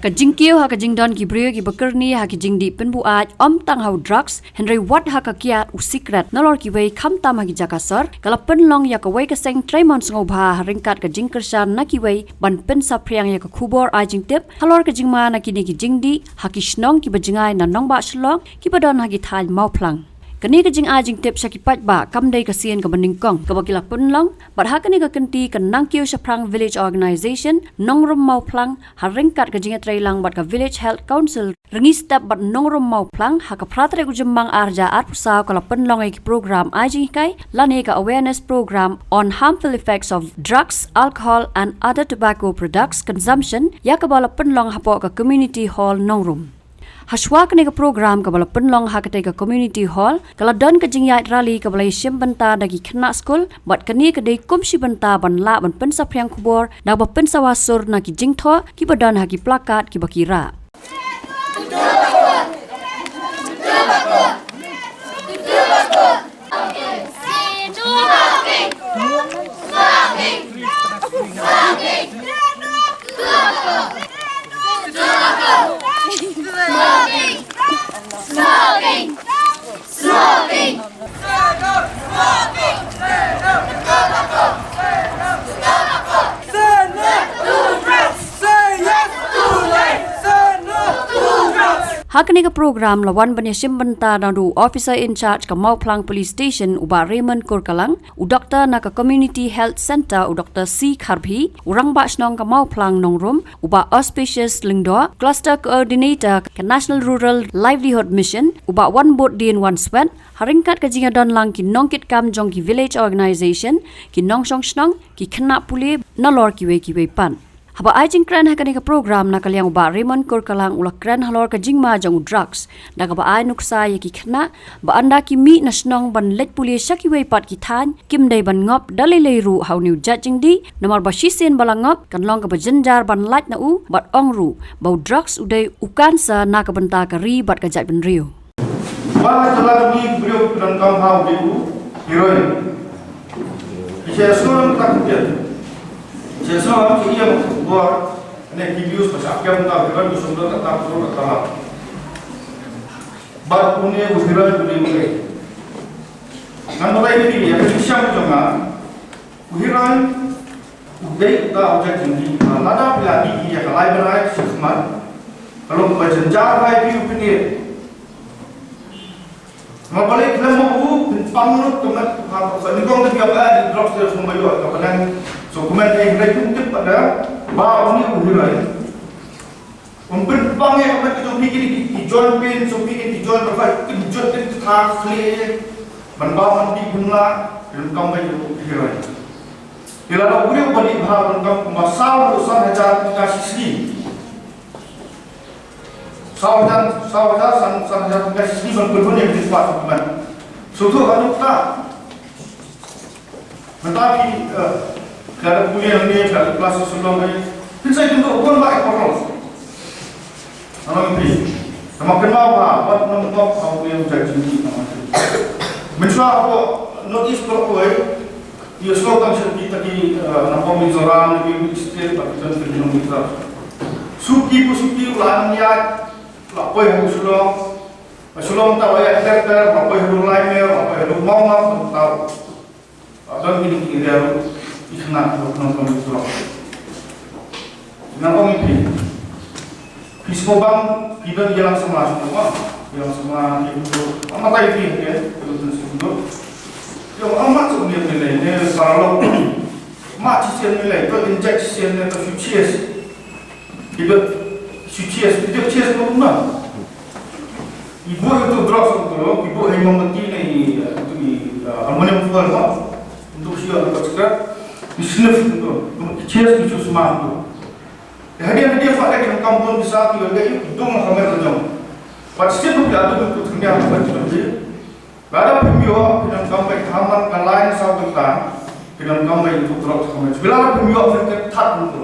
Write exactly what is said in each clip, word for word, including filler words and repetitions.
Ka jingkiew ha ka jingdon ki briew kiba kyrni ha ki jingdih pynbuaid ym tang ha u drugs, hynrei wat ha ka kiad u sikret nalor kiwei khamtam ha ki jaka sor, ka la pynlong ïa kawei ka seng trei mon sngewbha ha ryngkat ka jingkyrshan na kiwei ban pynsaphriang ïa ka khubor ai jingtip halor ka jingma na kine ki jingdih ha ki shnong kiba jngai na nongbah Shillong kiba don ha ki thaiñ Mawphlang. Kane ka jingai jingtip sha ki paidbah kam dei ka sien kaba nyngkong kaba ki la pynlong, bad ha kane ka kynti ka Nangkiew Shaphrang Village Organisation Nongrum Mawphlang ha ryngkat ka jingïatreilang bad ka Village Health Council Rngiew Step bad Nongrum Mawphlang ha ka phra tarik u Jymmang ar hajar arphew saw ka la pynlong ïa ki program ai jinghikai lane ka awareness program on harmful effects of drugs, alcohol and other tobacco products consumption, ïa kaba la pynlong hapoh ka Community Hall Nongrum. Hashwa kane ka program kaba la pynlong ha katei ka Community Hall, ka la don ka jingïaid rally kaba la ïashim bynta da ki khynnah skul, bad kane ka dei kum shi bynta ban lah ban pynsaphriang khubor da kaba pynsawa sur na ki jingthoh kiba don ha ki plakat kiba ki rah. Ha kane ka program la wan ban ïashim bynta naduh u officer in charge ka Mawphlang Police Station u Bah Raymond Kurkalang, u doktor na ka Community Health Centre u Doktor C Kharbhi, u rangbah shnong ka Mawphlang Nongrum u Bah Auspicious Lyngdoh, cluster coordinator ka National Rural Livelihood Mission u Bah Wanbodien Wanswet, ha ryngkat ka jingïadon lang ki nongkitkam jong ki village organisation, ki nongshong shnong, ki khynnah pule nalor kiwei kiwei pat. Haba ai jingkren ha kane ka program na ka liang u Bah Raymond Kurkalang u la kren halor ka jingma jong u drugs da kaba ai nuksa ïa ki khynnah ba ynda ki mih na shnong ban leit pule sha kiwei pat ki thaiñ kim dei ban ngop da lei lei ruh ha une u jait jingdih, namar ba shisien ba la ngop kan long kaba jynjar ban lait na u, bad ong ruh ba u drugs u dei u cancer na ka bynta ka ri bad ka jaitbynriew. Ba la jala ni briew pyndonkam ha u dei u heroin. Ki sha sngewthuh ka ktiet. Ki sha sngewthuh ki ïa bor ne ki views ba sha kem ka heroin ki sum da ta ta ta ta. Bad une u heroin u dei u dei. Ngan batai phi ïa ka jingshem jong nga. U heroin u dei uta u jait jingdih ba lada phi la dih ïa ka lai bnai sha khmat, ka long kaba jynjar ba ïa phi u pyndep. Namar balei khlem ma u pynpang lut ka met ha ka nyngkong, te phi ïoh ba dih drugs te sngewbha ïoh ka bneng. So kumne te hynrei kum tip pat da ba une u heroin um pynpang ïa ka met ka jong phi, ki, ki, ki joint pain, so phi ki joint ba phi kynjut, ki tha khlieh, ban ba ban dih pynlah, pyndonkam ba ïa u heroin. Ki la da u briew ba dih bha pyndonkam kumba saw haduh san hajar tyngka shi sngi. Saw hajar, saw hajar, san, san hajar tyngka shi sngi ban pynhun ïa ka jingkwah jong ka met. Sngewthuh haduh katta. Mynta phi, eh, ka da pule hangne, ka da plas sha Shillong hangne. Phin sa ïathuh bun ba i paralok. Ngan ong ïa phi. Namar kynmaw ba, wat nym ngop ha u briew jait jingdih namar. Mynshuwa hapoh North East baroh kawei, ïa sngewthuh tang sha kita ki, eh, na pdeng Mizoram, na ki state, bad kita ki nongmihkhmat. Suki pa suki u la nang ïaid, la poi ha Shillong. Ha Shillong ta la ïaid ter ter, la poi ha Laimel, la poi ha Mawngap, ta. Don kine ki area ruh ki khynnah ruh nongpynïaid drug. Ngan ong ïa phi. Phi sngewbang phi don ïalang samla sngewbang. Ïalang samla ki ruh. Am batai phi ke, ki ruh sngewbang. Ïa, am mat suk ni ni ni paralok. Mat shisien ni, to inject shisien ni, to shu chase. Ki dei shu chase, ki dei chase mo na. Ki buh ïa utu drugs utu, ki buh ïa i mombati ne i, eh, utu i, eh, aluminium foil mo. Utu ki ïoh utu ka scrap. Ki sniff utu, ki chase ki shu sma utu. Te hadien hadien pat ki donkam bun pisa, ki ïoh ki dum ha ka met ka jong. Pat shisien ki ïoh utu, utu ki ïoh utu. Lada phim ïoh, phin donkam beit ha man ka lai saw kynta, phin donkam beit utu drok kumne. Lada phim ïoh, phin kynthah utu.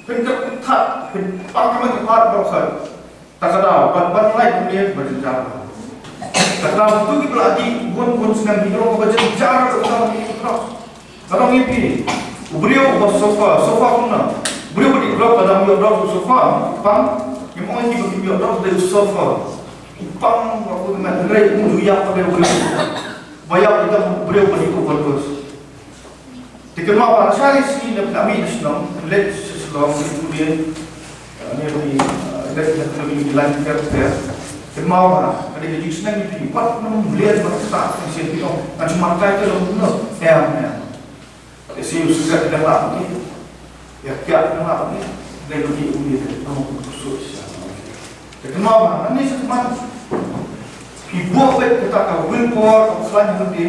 Phin kynthah, phin pang kumne, phin pang drok sah. Ta ka daw, ban, ban lai kumne, ban jynjar. Ta ka daw, utu ki ba la dih, bun, bun snem ki drok, ban jynjar, utu drok. Ka dang ïa phi, u briew uba sofa, sofa kumno? U briew ba dih drok, ka dang ïoh drok, sofa, pang. Ong ki ba kim ïoh drugs dei u sulfur. U pang ba u met rei u ïap ba dei u briew. Ba ïap u dang u briew ba dei u overdose. Te kynmaw ba sha ri sngi na pynami na shnong, leit sha Shillong, leit u dei, eh, ne u dei, eh, leit na pynami na line care care. Kynmaw ba ka dei ka jingsneng ïa phi, wat nym leh ba ta shisien phi ong, ngan shu markai te long kumno. Em, em. Te shu sngewsih dang lap ni. Ïa kiad dang lap ni. Dei u dei u dei te, ong u shu sha. Te kynmaw ba, ani sha tman. Phi buh beit kata ka willpower, ka khlaiñ ha te.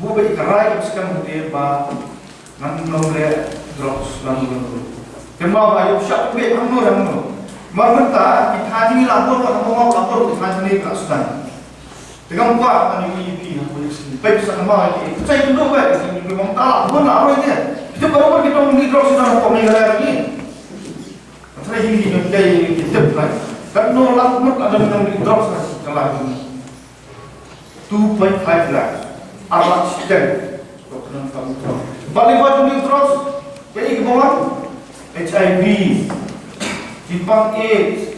Buh beit ka rai ka skhem te ba ngan ym leh drugs, ngan ym leh. Te ma ba ïoh shah beit hangno hangno. Mar mynta ki thaiñ jong ngi la bor, la bor, la bor ki thaiñ jong ngi ka sdang. Te ngam kwah ban ïohi ïa phi ha phi sdang. Peit sa ma ki, peit sa ïohi beit, ki bym ta la bor la roi te. Kita baroh ki tong ni drugs sdang ko ni la ni. Sa ïohi ki jong ki tip lai. Katno lak mut la dang ni drugs sdang ka la ni. Two point five lakh. Ar lak shiteng. Bali ba jong ni drugs. Kaei kaba wan? H I V. Jingpang AIDS.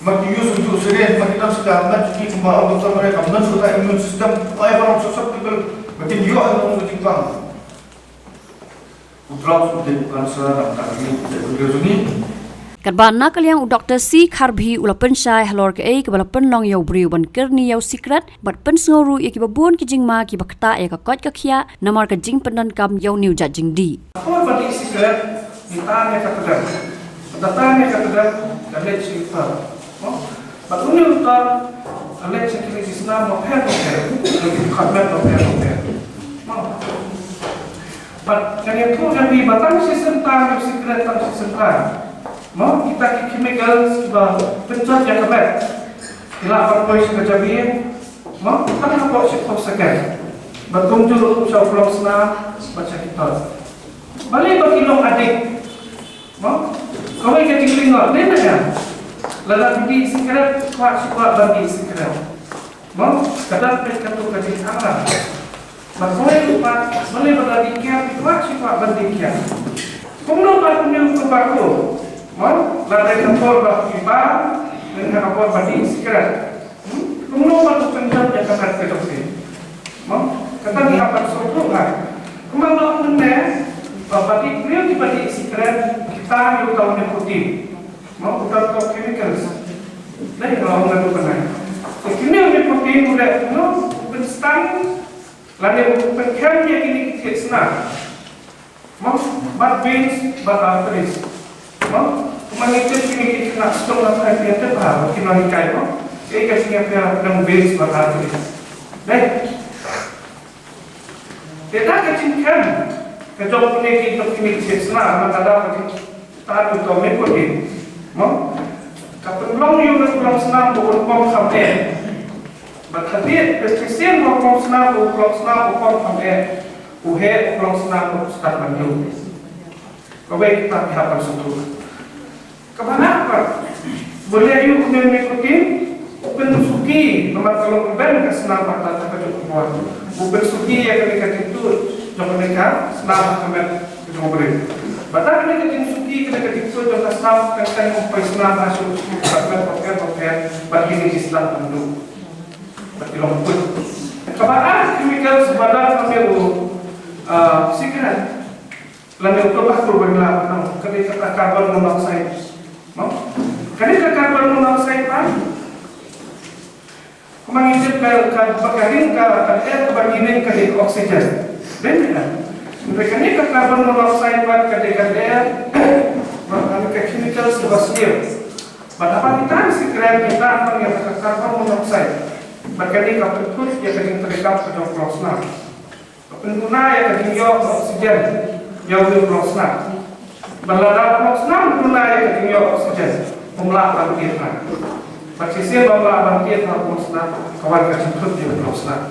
Mat ki use u syringe, mat ki dam sida, mat ki kumba ong doktor, mereka mat sida immune system. Ai ba ong susceptible. Mat ki ïoh ong jingpang. U drugs u dei u cancer, dang ka ri u dei u dei u dei. Katba na ka liang u Doktor C Kharbhi u la pynshai halor kaei kaba la pynlong ïa u briew ban kyrni ïa u sikret, bad pynsngew ruh ïa kiba bun ki jingma kiba ktah ïa ka koit ka khiah, namar ka jingpyndonkam ïa une u jait jingdih. Khubor ba dih sikret, ngi tan ïa ka tdem. Ngi tan ïa ka tdem, ka leit sha u tar. Mo? Bad une u tar, ka leit sha kine ki snam bapher bapher. Ka leit sha ki khatmet bapher bapher. Mo? Bad ngan ïathuh ïa phi ba tang shisien tang ïa u sikret tang shisien tang. Mo, kita ki chemicals kiba pynjot ïa ka met. Ki lah ban poi sha ka jabieng. Mo, tang hapoh shiphew second. Bad kumjuh ruh sha u klong snam, bad sha ki tot. Balei ba ki long addict? Mo, kawei ka jinglyngngoh, dei na ka. Lada phi dih sikret, kwah shi kwah ban dih sikret. Mo, ka dang peit katto ka jingthrang. Bad kawei ruh pat, balei ba la dih kiad, kwah shi kwah ban dih kiad. Kumno pat une u tobacco? Mo, la dei ka por ba phi ban, lane ka por ba dih sikret. Hmm? Kumno pat u pynjot ïa ka met ka jong phi. Mo, kata ngi hap ban sngewthuh ha. Kumba nga ong mynne, ba, ba dei briew kiba dih sikret, kita ngi uta u nicotine. Mo, uta u chemicals. Dei nga ong naduh mynne. Te kine u nicotine u leh kumno, u pynsdang, lane u pynkhem ïa kine ki thied snam. Mo, bad veins, bad arteries. Mo, kumba ngi tip kine ki khynnah sdang na thaiñ ki tip ha, ki nonghikai mo. Kaei ka jingïapher dang veins bad arteries. Dei. Te da ka jingkhem ka jong kine ki jong kine ki thied snam, na ka daw ka jingtan u nicotine. Mo, ka pynlong ïa u klong snam ba un pom kham eh. Bad hadien, shisien ba u klong snam, u klong snam u pom kham eh. U heh u klong snam u stad ban ïoh. Kawei kita ki hap ban sngewthuh. Kaba ar pat, ba leh ïa u nicotine, u pynsuki, namar ka long ban ka snam bad ka kajuh ka bor. U pynsuki ïa kane ka jingtuid jong kane ka snam ha ka met ka jong u briew. Bad da kane ka jingsuki, kane ka jingtuid jong ka snam, kan kan u poi snam ha shuh shuh, bad met bapher bapher, bad kine ki stad ban duh. Bad ki long put. Kaba ar chemicals ba don ha u, ah, sikret. Lane u tobacco ba ngi lah ban ong, ka dei kata carbon monoxide. Mo? Ka dei ka carbon monoxide ba? Kumba ngi tip ka, ka, ka ring ka, ka air kaba ngi ring ka dei oxygen. Dei ne em? Hynrei kane ka carbon monoxide ba ka dei ka air, ba ka dei ka chemical kaba sniew. Bad haba ngi tan sikret ngi tan ban ïa ka carbon monoxide. Bad ka dei ka pynthut ïa ka jingtreikam ka jong u klong snam. Ka pynduna ïa ka jingïoh oxygen ïa u klong snam. Bad lada u klong snam duna ïa ka jingïoh oxygen, um lah ban tied ha. Bad shisien ba um lah ban tied ha u klong snam, ka wan ka jingthut ïa u klong snam.